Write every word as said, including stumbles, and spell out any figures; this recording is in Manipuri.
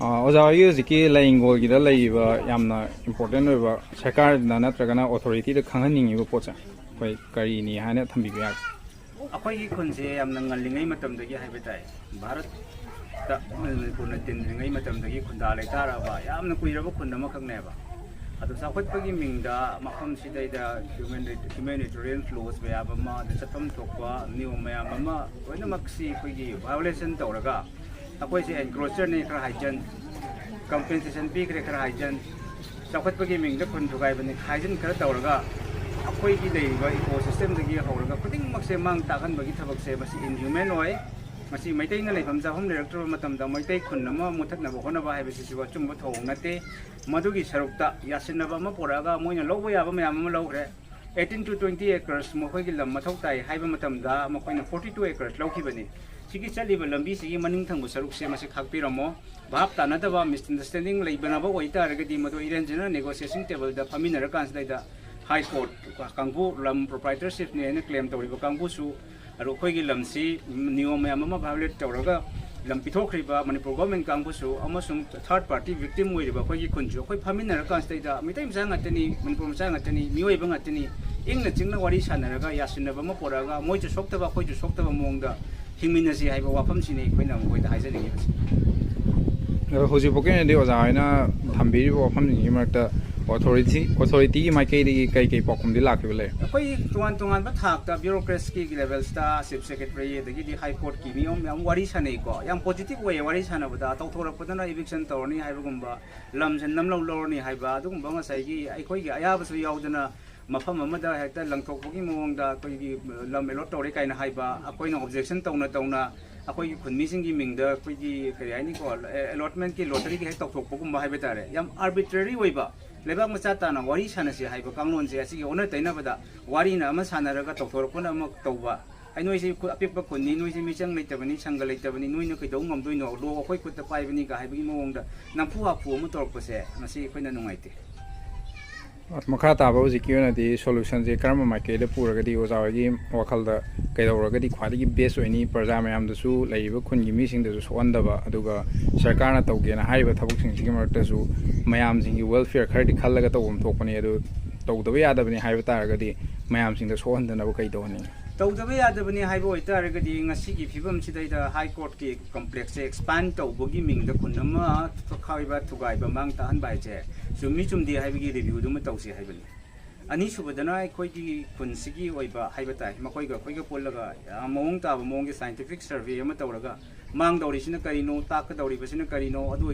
ꯑꯣꯖꯥ ꯍꯣꯏꯒꯤ ꯍꯧꯖꯤꯛꯀꯤ ꯂꯩ ꯍꯤꯡꯒꯣꯜꯒꯤꯗ ꯂꯩꯔꯤꯕ ꯌꯥꯝꯅ ꯏꯝꯄꯣꯔꯇꯦꯟ ꯑꯣꯏꯕ ꯁꯔꯀꯥꯔꯗ ꯅꯠꯇ꯭ꯔꯒꯅ ꯑꯣꯊꯣꯔꯤꯇꯤꯗ ꯈꯪꯍꯟꯅꯤꯡꯉꯤꯕ ꯄꯣꯠꯁꯦ ꯑꯩꯈꯣꯏ ꯀꯔꯤꯅꯤ ꯍꯥꯏꯅ ꯊꯝꯕꯤꯕ ꯌꯥꯒꯦ? ꯑꯩꯈꯣꯏꯒꯤ ꯈꯨꯟꯁꯦ ꯌꯥꯝꯅ ꯉꯜꯂꯤꯉꯩ ꯃꯇꯝꯗꯒꯤ ꯍꯥꯏꯕ ꯇꯥꯏ, ꯚꯥꯔꯠꯇ ꯃꯅꯤꯄꯨꯔꯅ ꯇꯤꯟꯗ꯭ꯔꯤꯉꯩ ꯃꯇꯝꯗꯒꯤ ꯈꯨꯟꯗꯥ ꯂꯩꯇꯥꯔꯕ ꯌꯥꯝꯅ ꯀꯨꯏꯔꯕ ꯈꯨꯟ ꯑꯃꯈꯛꯅꯦꯕ꯫ ꯑꯗꯣ ꯆꯥꯎꯈꯠꯄꯒꯤ ꯃꯤꯡꯗ ꯃꯐꯝꯁꯤꯗꯩꯗ ꯍ꯭ꯌꯨꯃꯦꯅꯤꯇꯦꯔꯤꯌꯟ ꯐ꯭ꯂꯣꯁ ꯃꯌꯥꯝ ꯑꯃ, ꯑꯗ ꯆꯠꯐꯝ ꯊꯣꯛꯄ ꯅꯤꯌꯣꯝ ꯃꯌꯥꯝ ꯑꯃ ꯂꯣꯏꯅꯃꯛꯁꯤ ꯑꯩꯈꯣꯏꯒꯤ ꯚꯥꯏꯑꯣꯂꯦꯁꯟ ꯇꯧꯔꯒ ꯑꯩꯈꯣꯏꯁꯦ ꯑꯦꯟꯀ꯭ꯔꯣꯆꯔꯅꯤ ꯈꯔ ꯍꯥꯏꯖꯟ, ꯀꯝꯄꯦꯟꯁꯦꯁꯟ ꯄꯤꯈ꯭ꯔꯦ ꯈꯔ ꯍꯥꯏꯖꯟ, ꯆꯥꯎꯈꯠꯄꯒꯤ ꯃꯤꯡꯗ ꯈꯨꯟ ꯊꯨꯒꯥꯏꯕꯅꯤ ꯍꯥꯏꯖꯟ ꯈꯔ ꯇꯧꯔꯒ ꯑꯩꯈꯣꯏꯒꯤ ꯂꯩꯔꯤꯕ ꯏꯀꯣ ꯁꯤꯁꯇꯦꯝꯗꯒꯤ ꯍꯧꯔꯒ ꯈꯨꯗꯤꯡꯃꯛꯁꯦ ꯃꯥꯡ ꯇꯥꯛꯍꯟꯕꯒꯤ ꯊꯕꯛꯁꯦ ꯃꯁꯤ ꯏꯟꯍ꯭ꯌꯨꯃꯦꯟ ꯑꯣꯏ꯫ ꯃꯁꯤ ꯃꯩꯇꯩꯅ ꯂꯩꯐꯝ ꯆꯥꯐꯝ ꯂꯩꯔꯛꯇ꯭ꯔꯕ ꯃꯇꯝꯗ ꯃꯩꯇꯩ ꯈꯨꯟ ꯑꯃ ꯃꯨꯊꯠꯅꯕ ꯍꯣꯠꯅꯕ ꯍꯥꯏꯕꯁꯤꯁꯨ ꯑꯆꯨꯝꯕ ꯊꯧꯑꯣꯡ ꯅꯠꯇꯦ꯫ ꯃꯗꯨꯒꯤ ꯁꯔꯨꯛꯇ ꯌꯥꯁꯤꯟꯅꯕ ꯑꯃ ꯄꯨꯔꯛꯑꯒ ꯃꯣꯏꯅ ꯂꯧꯕ ꯌꯥꯕ ꯃꯌꯥꯝ ꯑꯃ ꯂꯧꯈ꯭ꯔꯦ꯫ Eighteen to twenty acres ꯃꯈꯣꯏꯒꯤ ꯂꯝ ꯃꯊꯧ ꯇꯥꯏ ꯍꯥꯏꯕ ꯃꯇꯝꯗ ꯃꯈꯣꯏꯅ forty two acres ꯂꯧꯈꯤꯕꯅꯤ꯫ ꯁꯤꯒꯤ ꯆꯠꯂꯤꯕ ꯂꯝꯕꯤꯁꯤꯒꯤ ꯃꯅꯤꯡ ꯊꯪꯕ ꯁꯔꯨꯛꯁꯦ ꯃꯁꯤ ꯈꯥꯛꯄꯤꯔꯝꯃꯣ꯫ ꯚꯥꯞ ꯇꯥꯅꯗꯕ, ꯃꯤꯁꯑꯟꯗꯔꯁꯇꯦꯟꯗꯤꯡ ꯂꯩꯕꯅꯕ ꯑꯣꯏꯇꯥꯔꯒꯗꯤ ꯃꯗꯨ ꯏꯔꯦꯟꯖꯅ ꯅꯦꯒꯣꯁꯤꯌꯦꯁꯟ ꯇꯦꯕꯜꯗ ꯐꯝꯃꯤꯟꯅꯔꯀꯥꯟꯁꯤꯗꯩꯗ ꯍꯥꯏ ꯀꯣꯔꯠ ꯀꯥꯡꯕꯨ, ꯂꯝ ꯄ꯭ꯔꯣꯄ꯭ꯔꯥꯏꯇꯔꯁꯤꯞꯅꯦ ꯍꯥꯏꯅ ꯀ꯭ꯂꯦꯝ ꯇꯧꯔꯤꯕ ꯀꯥꯡꯕꯨꯁꯨ, ꯑꯗꯣ ꯑꯩꯈꯣꯏꯒꯤ ꯂꯝꯁꯤ ꯅꯤꯌꯣꯝ ꯃꯌꯥꯝ ꯑꯃ ꯚꯥꯏꯑꯣꯂꯦꯠ ꯇꯧꯔꯒ ꯂꯝ ꯄꯤꯊꯣꯛꯈ꯭ꯔꯤꯕ ꯃꯅꯤꯄꯨꯔ ꯒꯣꯔꯃꯦꯟ ꯀꯥꯡꯕꯨꯁꯨ ꯑꯃꯁꯨꯡ ꯊꯥꯔꯠ ꯄꯥꯔꯇꯤ ꯚꯤꯛꯇꯤꯝ ꯑꯣꯏꯔꯤꯕ ꯑꯩꯈꯣꯏꯒꯤ ꯈꯨꯟꯁꯨ ꯑꯩꯈꯣꯏ ꯐꯝꯃꯤꯟꯅꯔꯀꯥꯟꯁꯤꯗꯩꯗ ꯃꯩꯇꯩ ꯃꯆꯥ ꯉꯥꯛꯇꯅꯤ, ꯃꯅꯤꯄꯨꯔ ꯃꯆꯥ ꯉꯥꯛꯇꯅꯤ, ꯃꯤꯑꯣꯏꯕ ꯉꯥꯛꯇꯅꯤ, ꯏꯪꯅ ꯆꯤꯛꯅ ꯋꯥꯔꯤ ꯁꯥꯟꯅꯔꯒ ꯌꯥꯁꯤꯟꯅꯕ ꯑꯃ ꯄꯨꯔꯛꯑꯒ ꯃꯣꯏꯁꯨ ꯁꯣꯛꯇꯕ ꯑꯩꯈꯣꯏꯁꯨ ꯁꯣꯛꯇꯕ ꯃꯑꯣꯡꯗ ꯍꯤꯡꯃꯤꯟꯅꯁꯤ ꯍꯥꯏꯕ ꯋꯥꯐꯝꯁꯤꯅꯤ ꯑꯩꯈꯣꯏꯅ ꯃꯈꯣꯏꯗ ꯍꯥꯏꯖꯅꯤꯡꯉꯤꯕꯁꯤ꯫ ꯑꯗꯣ ꯍꯧꯖꯤꯛꯐꯥꯎꯒꯤ ꯑꯣꯏꯅꯗꯤ ꯑꯣꯖꯥ ꯍꯣꯏꯅ ꯊꯝꯕꯤꯔꯤꯕ ꯋꯥꯐꯝꯁꯤꯡꯒꯤ ꯃꯔꯛꯇ ꯑꯣꯊꯣꯔꯤꯇꯤ, ꯑꯣꯊꯣꯔꯤꯇꯤꯒꯤ ꯃꯥꯏꯀꯩꯗꯒꯤ ꯀꯩ ꯀꯩ ꯄꯥꯎꯈꯨꯝꯗꯤ ꯂꯥꯛꯈꯤꯕ ꯂꯩ? ꯑꯩꯈꯣꯏ ꯇꯣꯉꯥꯟ ꯇꯣꯉꯥꯟꯕ ꯊꯥꯛꯇ ꯕ꯭ꯌꯨꯔꯣꯀ꯭ꯔꯦꯠꯁꯀꯤ ꯂꯦꯚꯦꯜꯁꯇ, ꯆꯤꯐ ꯁꯦꯀ꯭ꯔꯦꯇꯔꯤ ꯑꯗꯒꯤꯗꯤ ꯍꯥꯏ ꯀꯣꯔꯠꯀꯤ ꯃꯤꯑꯣꯏ ꯃꯌꯥꯝ ꯋꯥꯔꯤ ꯁꯥꯟꯅꯩꯀꯣ꯫ ꯌꯥꯝ ꯄꯣꯖꯤꯇꯤꯚ ꯑꯣꯏꯌꯦ ꯋꯥꯔꯤ ꯁꯥꯟꯅꯕꯗ꯫ ꯇꯧꯊꯣꯔꯛꯄꯗꯅ ꯏꯚꯤꯛꯁꯟ ꯇꯧꯔꯅꯤ ꯍꯥꯏꯕꯒꯨꯝꯕ, ꯂꯝꯁꯦ ꯅꯝꯂꯧ ꯂꯧꯔꯅꯤ ꯍꯥꯏꯕ, ꯑꯗꯨꯒꯨꯝꯕ ꯉꯁꯥꯏꯒꯤ ꯑꯩꯈꯣꯏꯒꯤ ꯑꯌꯥꯕꯁꯨ ꯌꯥꯎꯗꯅ ꯃꯐꯝ ꯑꯃꯗ ꯍꯦꯛꯇ ꯂꯪꯊꯣꯛꯄꯒꯤ ꯃꯑꯣꯡꯗ ꯑꯩꯈꯣꯏꯒꯤ ꯂꯝ ꯑꯦꯂꯣꯠ ꯇꯧꯔꯦ ꯀꯥꯏꯅ ꯍꯥꯏꯕ, ꯑꯩꯈꯣꯏꯅ ꯑꯣꯕꯖꯦꯛꯁꯟ ꯇꯧꯅ ꯇꯧꯅ ꯑꯩꯈꯣꯏꯒꯤ ꯈꯨꯟꯃꯤꯁꯤꯡꯒꯤ ꯃꯤꯡꯗ ꯑꯩꯈꯣꯏꯒꯤ ꯀꯔꯤ ꯍꯥꯏꯅꯤꯀꯣ, ꯑꯦꯂꯣꯠꯃꯦꯟꯠꯀꯤ ꯂꯣꯇꯔꯤꯒ ꯍꯦꯛ ꯇꯧꯊꯣꯛꯄꯒꯨꯝꯕ ꯍꯥꯏꯕ ꯇꯥꯔꯦ꯫ ꯌꯥꯝ ꯑꯥꯔꯕꯤꯇ꯭ꯔꯦꯔꯤ ꯑꯣꯏꯕ, ꯂꯩꯕꯥꯛ ꯃꯆꯥ ꯇꯥꯅ ꯋꯥꯔꯤ ꯁꯥꯟꯅꯁꯤ ꯍꯥꯏꯕ ꯀꯥꯡꯂꯣꯟꯁꯦ ꯑꯁꯤꯒꯤ ꯑꯣꯟꯅ ꯇꯩꯅꯕꯗ ꯋꯥꯔꯤꯅ ꯑꯃ ꯁꯥꯟꯅꯔꯒ ꯇꯧꯊꯣꯔꯛꯄꯅ ꯑꯃ ꯇꯧꯕ꯫ ꯑꯩ ꯅꯣꯏꯁꯤ ꯈꯨ-, ꯑꯄꯤꯛꯄ ꯈꯨꯟꯅꯤ, ꯅꯣꯏꯁꯤ ꯃꯤꯆꯪ ꯂꯩꯇꯕꯅꯤ, ꯁꯪꯒ ꯂꯩꯇꯕꯅꯤ, ꯅꯣꯏꯅ ꯀꯩꯗꯧ ꯉꯝꯗꯣꯏꯅꯣ, ꯂꯣ ꯑꯩꯈꯣꯏ ꯈꯨꯠꯇ ꯄꯥꯏꯕꯅꯤꯒ ꯍꯥꯏꯕꯒꯤ ꯃꯑꯣꯡꯗ ꯅꯝꯐꯨ ꯍꯥꯐꯨ ꯑꯃ ꯇꯧꯔꯛꯄꯁꯦ ꯃꯁꯤ ꯑꯩꯈꯣꯏꯅ ꯅꯨꯡꯉꯥꯏꯇꯦ꯫ ꯃꯈꯥ ꯇꯥꯕ ꯍꯧꯖꯤꯛꯀꯤ ꯑꯣꯏꯅꯗꯤ ꯁꯣꯂꯨꯁꯟꯁꯦ ꯀꯔꯝꯕ ꯃꯥꯏꯀꯩꯗ ꯄꯨꯔꯒꯗꯤ ꯑꯣꯖꯥ ꯍꯣꯏꯒꯤ ꯋꯥꯈꯜꯗ ꯀꯩꯗꯧꯔꯒꯗꯤ ꯈ꯭ꯋꯥꯏꯗꯒꯤ ꯕꯦꯁ ꯑꯣꯏꯅꯤ, ꯄ꯭ꯔꯖꯥ ꯃꯌꯥꯝꯗꯁꯨ, ꯂꯩꯔꯤꯕ ꯈꯨꯟꯒꯤ ꯃꯤꯁꯤꯡꯗꯁꯨ ꯁꯣꯛꯍꯟꯗꯕ, ꯑꯗꯨꯒ ꯁꯔꯀꯥꯔꯅ ꯇꯧꯒꯦꯅ ꯍꯥꯏꯔꯤꯕ ꯊꯕꯛꯁꯤꯡꯁꯤꯒꯤ ꯃꯔꯛꯇꯁꯨ ꯃꯌꯥꯝꯁꯤꯡꯒꯤ ꯋꯦꯜꯐꯤꯌꯔ ꯈꯔꯗꯤ ꯈꯜꯂꯒ ꯇꯧꯐꯝ ꯊꯣꯛꯄꯅꯤ, ꯑꯗꯨ ꯇꯧꯗꯕ ꯌꯥꯗꯕꯅꯤ ꯍꯥꯏꯕ ꯇꯥꯔꯒꯗꯤ ꯃꯌꯥꯝꯁꯤꯡꯗ ꯁꯣꯛꯍꯟꯗꯅꯕ ꯀꯩ ꯇꯧꯍꯟꯅꯤꯡꯉꯤ? ꯇꯧꯗꯕ ꯌꯥꯗꯕꯅꯤ ꯍꯥꯏꯕ ꯑꯣꯏꯇꯥꯔꯒꯗꯤ ꯉꯁꯤꯒꯤ ꯐꯤꯕꯝꯁꯤꯗꯩꯗ ꯍꯥꯏ ꯀꯣꯔꯠꯀꯤ ꯀꯝꯄ꯭ꯂꯦꯛꯁꯁꯦ ꯑꯦꯛꯁꯄꯥꯟ ꯇꯧꯕꯒꯤ ꯃꯤꯡꯗ ꯈꯨꯟ ꯑꯃ ꯈꯥꯏꯕ ꯊꯨꯒꯥꯏꯕ ꯃꯥꯡ ꯇꯥꯛꯍꯟꯕ ꯍꯥꯏꯁꯦ ꯆꯨꯝꯃꯤ ꯆꯨꯝꯗꯦ ꯍꯥꯏꯕꯒꯤ ꯔꯤꯚ꯭ꯌꯨꯗꯨꯃ ꯇꯧꯁꯤ ꯍꯥꯏꯕꯅꯤ꯫ ꯑꯅꯤꯁꯨꯕꯗꯅ ꯑꯩꯈꯣꯏꯒꯤ ꯈꯨꯟꯁꯤꯒꯤ ꯑꯣꯏꯕ ꯍꯥꯏꯕ ꯇꯥꯏ, ꯃꯈꯣꯏꯒ ꯑꯩꯈꯣꯏꯒ ꯄꯨꯜꯂꯒ ꯌꯥꯝ ꯃꯑꯣꯡ ꯇꯥꯕ ꯃꯑꯣꯡꯒꯤ ꯁꯥꯏꯟꯇꯤꯐꯤꯛ ꯁꯔꯚꯦ ꯑꯃ ꯇꯧꯔꯒ ꯃꯥꯡꯗꯧꯔꯤꯁꯤꯅ ꯀꯔꯤꯅꯣ, ꯇꯥꯛꯀꯗꯧꯔꯤꯕꯁꯤꯅ ꯀꯔꯤꯅꯣ, ꯑꯗꯨ